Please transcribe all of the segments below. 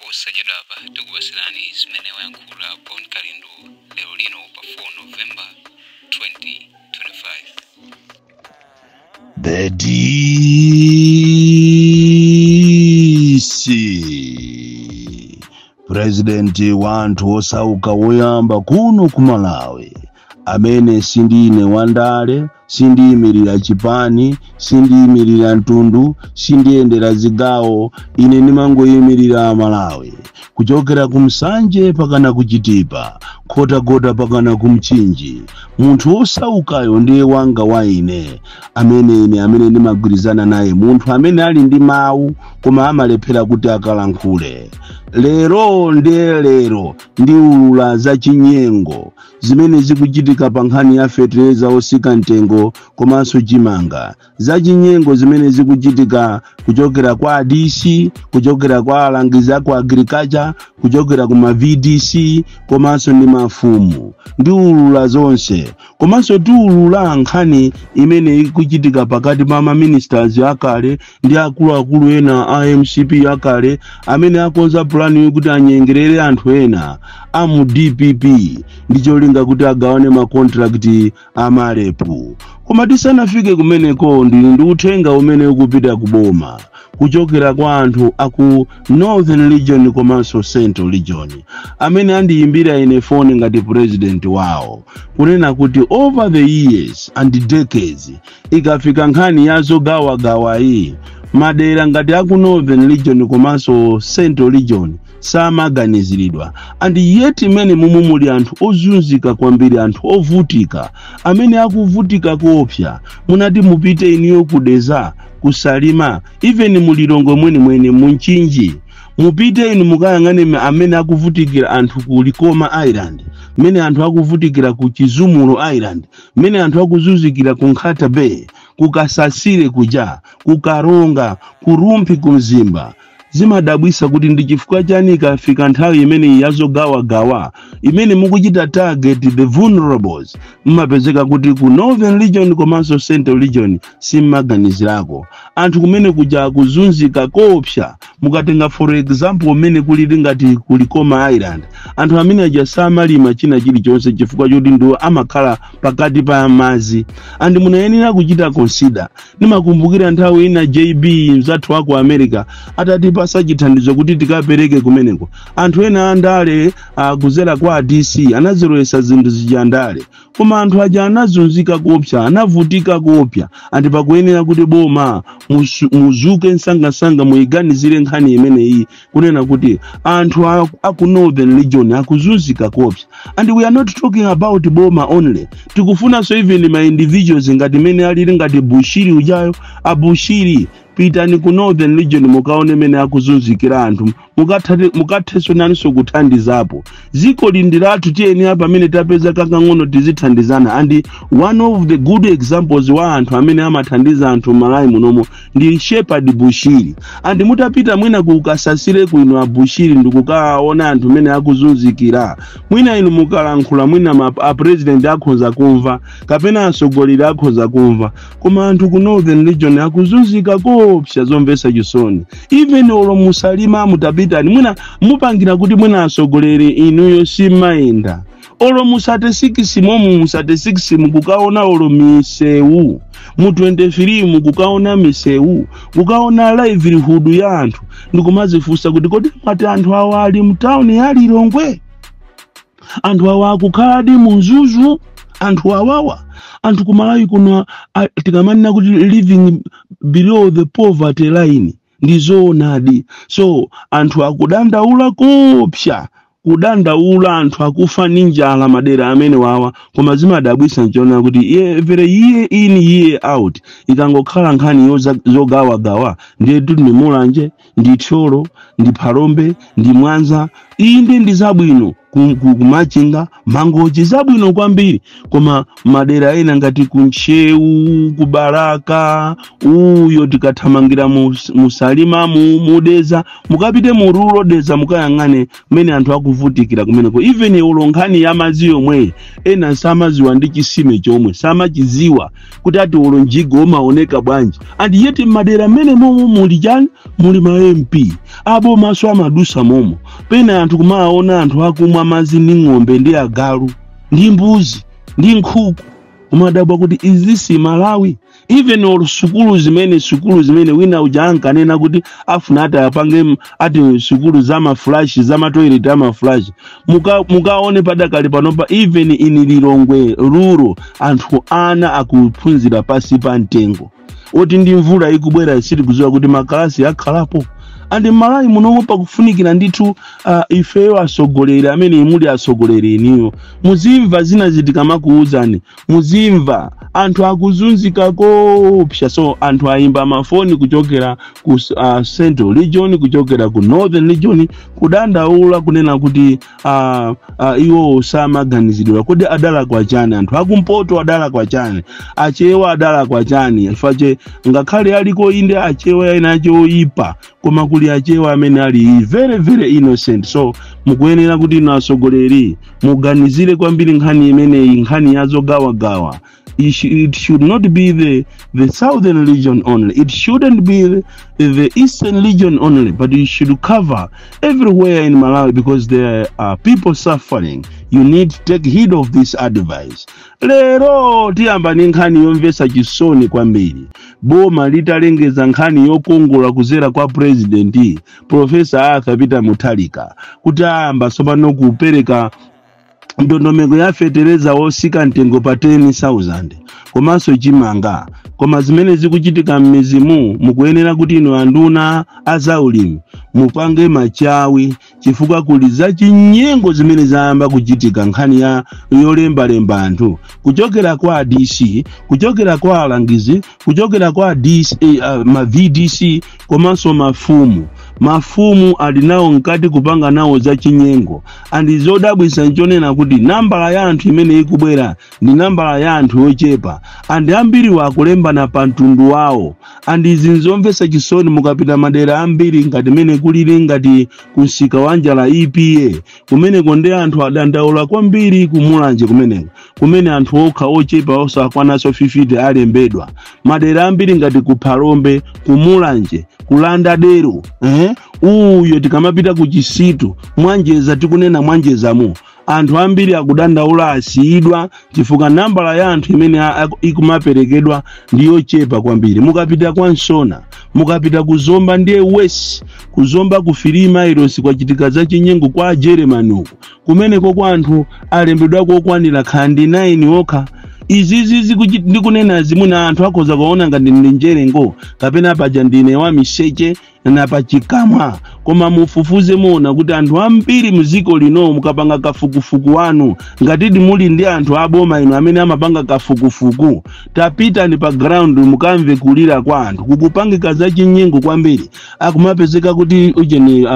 Posachedwapa tikupatsirani zimene wayankhula Bon Kalindo lero lino pa 4 November 2025. The DC, President wa anthu osauka woyamba kuno ku Malawi, amene sindine wandale, sindiyimirira chipani, sindiyimirira mtundu, sindiyendera zigawo. Ine ndimangoyimirira Malawi, kuchokera ku Msanje pakana ku Chitipa, Nkhotakota pakana ku Mchinji. Munthu wosaukayo ndiye wanga wa ine, amene ine amene ndimagwirizana naye, munthu amene ali ndi mawu koma amalephera kuti akalankhule. Lero ndiye lero ndiulula za chinyengo zimene zikuchitika pa nkhani ya fetereza osika mtengo komanso chimanga, za chinyengo zimene zikuchitika kuchokera kwa DC, kuchokera kwa alangizi aku agriculture, kuchokera ku ma VDC komanso ndi mafumu. Ndiulula zonse, komanso tiulula nkhani imene ikuchitika pakati pa ma ministers akale ndi akuluakulu ena a MCP akale amene akonza pulani yokuti anyengerere anthu ena a mu DPP ndi cholinga kuti agawane ma contract a malepu. Koma tisanafike kumeneko, ndili ndi uthenga umene ukupita ku boma kuchokera kwa anthu aku Northern Region komanso Central Region amene andiyimbira ine foni ngati president wawo, kunena kuti over the years and decades, ikafika nkhani ya zogawagawa iyi, madera ngati aku Northern Region komanso Central Region samaganiziridwa. And yet imene mumu muli anthu ozunzika kwambiri, anthu ovutika amene akuvutika kuopsa. Munati mupite iniyo kudeza, kusalima, even mulilongwe mwenimweni, munchinji, mupite inu mukayang'ane amene akuvutikira anthu ku Likoma Island, mmene anthu akuvutikira ku Chizumulu Island, mmene anthu akuzunzikira ku Nkhata Bay, ku Kasasire kuja, ku Karonga, ku Rumphi, ku Mzimba. Zimadabwisa kuti ndi chifukwa chani ikafika nthawi imene yazogawagawa, imene mukuchita target the vulnerables, mmapezeka kuti ku Northern Region komanso Central Region simmaganizirako anthu kumene kuja kuzunzika koopsa. Mukatenga for example umene kulili ngati ku Likoma Island, anthu amene aja samalima china chilichonse chifukwa choti ndiwo amakhala pakati pa madzi, and munayenera kuchita consider. Ndimakumbukira nthawi ina JB mzathu wako America atatipasa chithandizo kuti tikapereke kumeneko, anthu ena andale kuzera kwa DC anazilowesa zinthu zija ndale, koma anthu aja anazunzika kuopsa, anavutika kuopsa. And pakuyenera kuti boma muzuke msangasanga, muyiganizire nkhani imeneyi, kunena kuti anthu aku Northern Region akuzunzika kuopsa. And we are not talking about boma only, tikufunanso even ma individuals ngati mene alili ngati Bushiri ujayo. Abushiri, pitani ku Northern Region mukaone mene akuzunzikira anthu, mukathenso nanso kuthandizapo. Dziko lindi lathu, tiyeni apa amene tapeza kakang'ono tizithandizana. And one of the good examples wa anthu amene amathandiza anthu Malawi munomo ndi Shepherd Bushiri. And mutapita mwina kukasasire kuino a Bushiri ndikukaona anthu amene akuzunzikira, mwina inu mukalankhula, mwina a president akhoza kumva kapena atsogoleri akhoza kumva. Koma anthu ku Northern Region akuzunzika koopsa, zomvetsa chisoni. Even olo musalima, mutapitani, mwina mupangira kuti mwina atsogoleri inuyo simayenda olo mu 36 momu, mu 36 mukukaona olo misewu, mu 23 mukukaona misewu, kukaona livelihood ya anthu, ndikumazifunsa kuti kodi mwati anthu awa ali mtawuni ya Lilongwe, anthu awa akukhaladi mu Mzuzu? Anthu awawa, anthu kumalawi kuno, tikamanena kuti living below the poverty line, ndi zoonadi. So anthu akudandaula kopsa, kudandaula, anthu akufa ndi njala madera amene wawa. Koma zimadabwisa nchiona kuti every year in, year out, ikangokhala nkhani zogawagawa, ndiye ndi Mulanje, ndi Thyolo, ndi Phalombe, ndi Mwanza. Inde, ndi zabwino kumachinga, Mangochi, zabwino kwambiri, koma madera ena ngati kuNtcheu, kuBalaka uyo, tikathamangira muSalimamu, muDedza, mukapite mu rural Dedza, mukayang'ane mmene anthu akuvutikira kumeneko. Even ulo nkhani ya madzi yomwe, ena samaziwa ndi chisime chomwe samachiziwa kuti ati ulo mjigo umaoneka bwanji. And yet madera mmene momwe muli chani, muli ma MP abo maso amadusa momo. Pena anthu kumaona anthu akumwa madzi ndi ng'ombe ndi agalu ndi mbuzi ndi nkhuku, kumadabwa kuti is this Malawi? Even olo sukulu zimene wina uja ankanena kuti afuna ati apange ati sukulu za maflush, za matoilet amaflush, mukaone padakali panopa, even in Lilongwe rural, anthu ana akuphunzira pasi pa mtengo oti ndi mvula ikubwera, sitikudziwa kuti makalasi akhalapo. And Malawi munomo pakufunikira ndithu ifeyo atsogoleri amene muli atsogoleri iniyo, muzimva zina zitikamakuuzani, muzimva anthu akuzunzika kopsa. So anthu ayimba mafoni kuchokera ku Central Region, kuchokera ku Northern Region, kudandaula kunena kuti iwo samaganizidwa. Kuti adalakwa chani anthu akumpoto? Adalakwa chani Achewa? Adalakwa chani? Fache ngakhale aliko inde Achewa ena ache oyipa, koma kuli Achewa amene ali very very innocent. So mukuyenera kuti inu atsogoleri muganizire kwambiri nkhani imeneyi, nkhani ya zogawagawa. It should not be the Southern Region only. It shouldn't be the Eastern Region only, but it should cover everywhere in Malawi because there are people suffering. You need to take heed of this advice. Lero tiyamba ndi nkhani yomvetsa chisoni kwambiri. Boma litalengeza nkhani yokongola kuzera kwa President Professor Arthur Peter Mutharika kuti ayamba tsopano kupereka ndondomeko ya fetereza wosika mtengo pa 10,000 komanso chimanga. Koma zimene zikuchitika m'midzimu, mukuyenera kuti inu anduna azaulimi mupange machawi, chifukwa kuli zachinyengo zimene zayamba kuchitika. Nkhani ya yolembalemba anthu kuchokera kwa DC, kuchokera kwa alangizi, kuchokera kwa DC, ma VDC komanso mafumu. Mafumu ali nawo mkati kupanga nawo zachinyengo. And zodabwitsa nchonena kuti nambala ya anthu imene ikubwera ndi nambala ya anthu yochepa, and ambiriwo akulembana pa mtundu wawo, and izi nzomvetsa chisoni. Mukapita madera ambiri ngati mene kulili ngati kumsika wa Njala EPA, kumeneko ndi anthu adandaula kwambiri. KuMulanje kumeneko, kumene anthu okha ochepa osakwananso 50 alembedwa. Madera ambiri ngati ku Phalombe, kuMulanje, kulanda dero, uyo tikamapita ku Chisitu, Mwanjeza, tikunena Mwanjezamo, anthu ambiri akudandaula, asiyidwa chifukwa nambala ya anthu imene ikumaperekedwa ndi yochepa kwambiri. Mukapita kwa Nsona, mukapita kuZomba, ndiye west kuZomba ku 3 Miles kwachitika zachinyengo kwa Germany uku, kumeneko kwa anthu alembedwako okwanira khandi 9 okha. Izizi ndikunena zimuna anthu akhoza kuona ngati ndi njerengo kapena paja ndine wa miseche na pachikamwa, koma mufufuze muona kuti anthu ambiri muziko lino, mukapanga kafukufuku wanu, ngatidi muli ndi anthu aboma inu amene amapanga kafukufuku, tapitani pa ground mukamve kulira kwa anthu. Kukupangika zachinyengo kwambiri. Akumapezeka kuti ujeni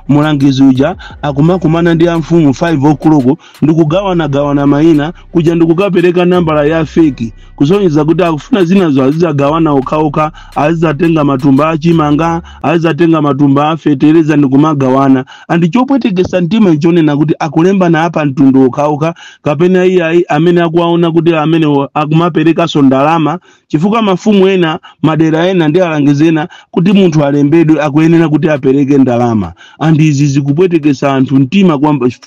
mulangizi uja akumakumana ndi amfumu 5 o'clock ndikugawanagawana mayina kuja, ndikukapereka nambala ya fake kusonyeza kuti akufuna zinazo azizagawana okhaokha, azizatenga matumba achimanga, azizatenga matumba afetereza ndikumagawana. And chopwetekesa mtima nchonena kuti akulembana apa mtundu okhaokha, kapena iyayi amene akuwaona kuti amene akumaperekanso ndalama, chifukwa mafumu ena madera ena ndi alangizi ena, kuti munthu alembedwe akuyenera kuti apereke ndalama. And izi zikupwetekesa anthu mtima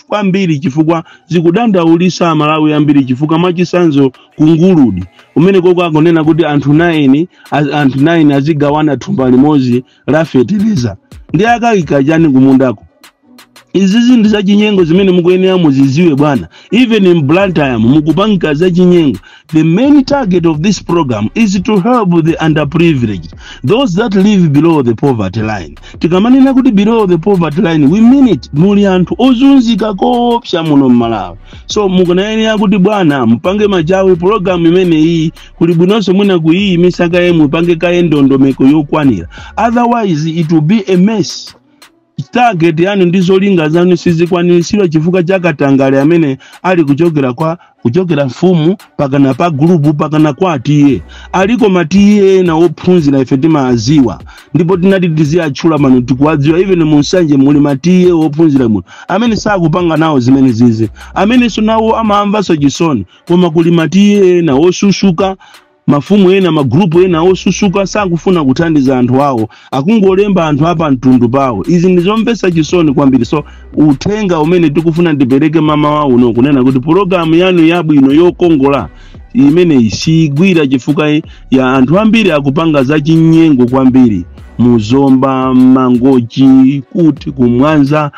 kwambiri, chifukwa zikudandaulisa Amalawi ambiri. Chifukwa mwachisanzo kuNguludi kumene koko akunena kuti anthu 9 anthu 9 azigawana thumba limodzi la fetereza, ndi akayika chani kumundako? Izizi ndi zachinyengo zimene mukuyenera muziziwe bwana. Even in Blantyre mukupangika zachinyengo. The main target of this program is to help the underprivileged, those that live below the poverty line. Tikamanena kuti below the poverty line, we mean it. Muli anthu ozunzika koopsa muno mMalawi. So mukunayenera kuti bwana mupange machawi program imene iyi kuli bwinonso mwina kuyiyimitsa kaye, mupange kaye ndondomeko yokwanira, otherwise it will be a mess. Target yanu ndi zolinga zanu sizikwaniritsidwa chifukwa cha katangale amene ali kuchokera kwa kuchokera mfumu pakana pa gulupu pakana kwa T/A. Aliko ma T/A ena ophunzira, ife timaziwa ndipo tinati tiziyatchula mano, tikuwadziwa. Even mu Nsanje muli ma T/A ophunzira muno amene sakupanga nawo zimene zizi, amenenso nawo amamvanso chisoni. Koma kuli ma T/A ena osusuka, mafumu ena, magrupu ena osusuka, sakufuna kuthandiza anthu awo, akungolemba anthu apa mtundu pawo. Izi ndizomvetsa chisoni kwambiri. So uthenga umene tikufuna ndipereke mamawa uno kunena kuti pologalamu yanu yabwino yokongola imeneyi siyigwira chifukwa ya anthu ambiri akupanga zachinyengo kwambiri muzomba, Mangochi, kuti kumwanza,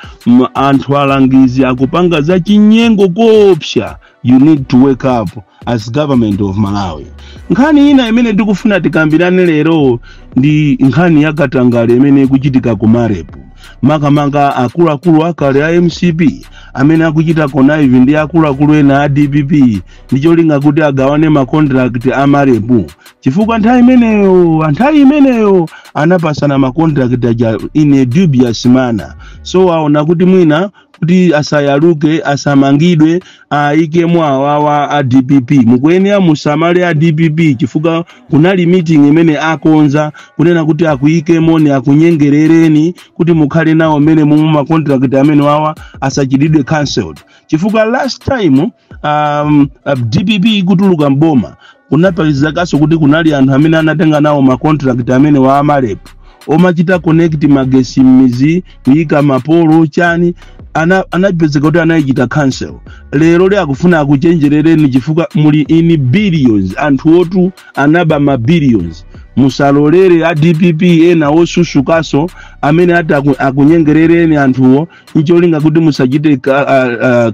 anthu alangizi akupanga zachinyengo kopsa. You need to wake up as government of Malawi. Nkhani ina imene tikufuna tikambirane lero ndi nkhani ya katangale imene ikuchitika ku MAREP, makamaka akuluakulu akale a MCP amene akuchita connive ndi akuluakulu ena a DPP ndi cholinga kuti agawane ma contract a MAREP, chifukwa nthawi imeneyo anapasana ma contract aja in a dubious manner. So aona kuti mwina kuti asayaluke, asamangidwe, ayikemo awawa a DPP. Mukuyenera musamale a DPP, chifukwa kunali meeting imene akonza kunena kuti akuyikemoni, akunyengerereni kuti mukhale nawo mmene momwe ma contract amene wawa asachitidwe cancelled, chifukwa last time DPP ikutuluka mboma kunapezekaso kuti kunali anthu amene anatenga nawo ma contract amene wa a MAREP omachita connect magesi m'mizi, kuyika mapolo chani, anapezeka kuti anayichita cancel. Lero li akufuna akuchenjerereni chifukwa muli in billions, anthu otu anaba ma billions. Musalolere a DPP ena osusukaso amene ati akunyengerereni anthuwo ncholinga kuti musachite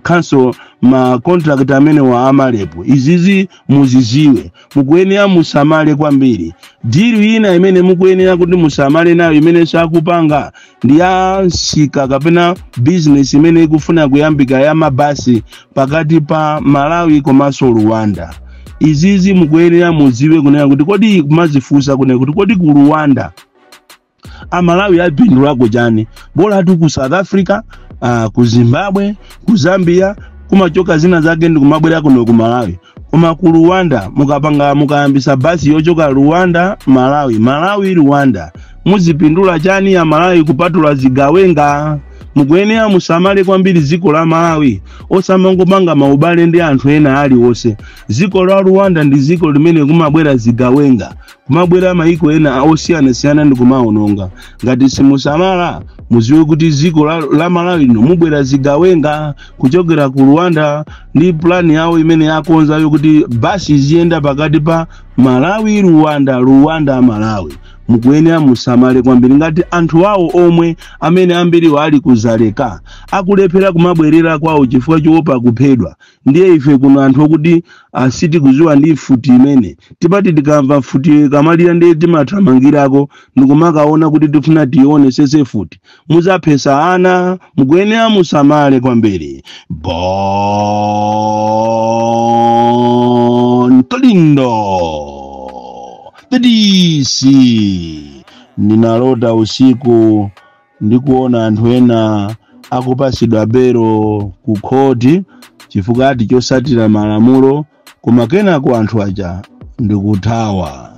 cancel ma contract amene wa a MAREP. Izizi muziziwe, mukuyenera musamale kwambiri. Deal ina imene mukuyenera kuti musamale nayo imene sakupanga ndi ya msika kapena business imene ikufuna kuyambika ya mabasi pakati pa Malawi komanso Rwanda. Izizi mukuyenera muziwe kunena kuti kodi, kumazifunsa kunena kuti kodi ku Rwanda Amalawi apindulako chani? Bola ku South Africa, ku Zimbabwe, ku Zambia kumachoka zina zake ndikumabwera kuno ku Malawi. Koma ku Rwanda mukapanga, mukayambisa basi yochoka Rwanda Malawi, Malawi Rwanda, muzipindula chani ya Malawi kupatula zigawenga? Mukuyenera musamale kwambiri dziko la Malawi, osamangopanga maubale ndi anthu ena aliwonse. Dziko la Rwanda ndi dziko limene kumabwera zigawenga, kumabwera maiko ena osiyanasiyana ndi kumaononga. Ngati simusamala, muziwe kuti dziko la Malawi lino mubwera zigawenga kuchokera ku Rwanda ndi plan yawo imene yakonzayo kuti basi iziyenda pakati pa Malawi Rwanda, Rwanda Malawi. Mukuyenera musamale kwambiri. Ngati anthu awo omwe amene ambiriwo ali kuzaleka akulephera kumabwerera kwawo chifukwa choopa kuphedwa, ndiye ife kuno anthu okuti sitikuziwa ndi mfuti imene tipati tikamva mfuti kamalira ndiye timathamangirako ndikumakaona kuti tifuna tione sese futi, muzaphesa ana. Mukuyenera musamale kwambiri. Bon Kalindo, the DC. Ndinalota usiku ndikuona anthu ena akupasidwa belo ku khoti chifukwa ati chosatira malamulo, koma kenako anthu aja ndikuthawa.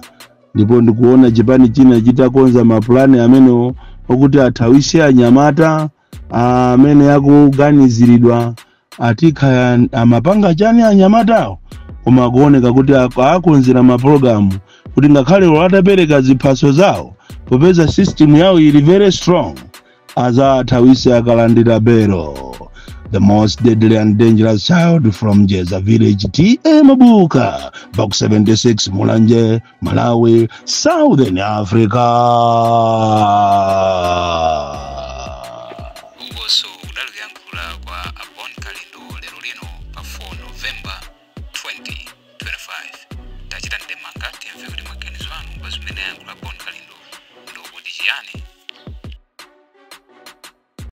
Ndipo ndikuona chipani china chitakonza mapulani amenewo okuti athawise anyamata amene akuganiziridwa atikhaya amapanga chani anyamatawo, koma akuoneka kuti akonzera mapulogalamu kuti ngakhale atapereka ziphaso zawo, popeza system yawo ili very strong, azathawise akalandira belo. The most deadly and dangerous child from Jeza village, T/A Mabuka, Box 76, Mulanje, Malawi, Southern Africa.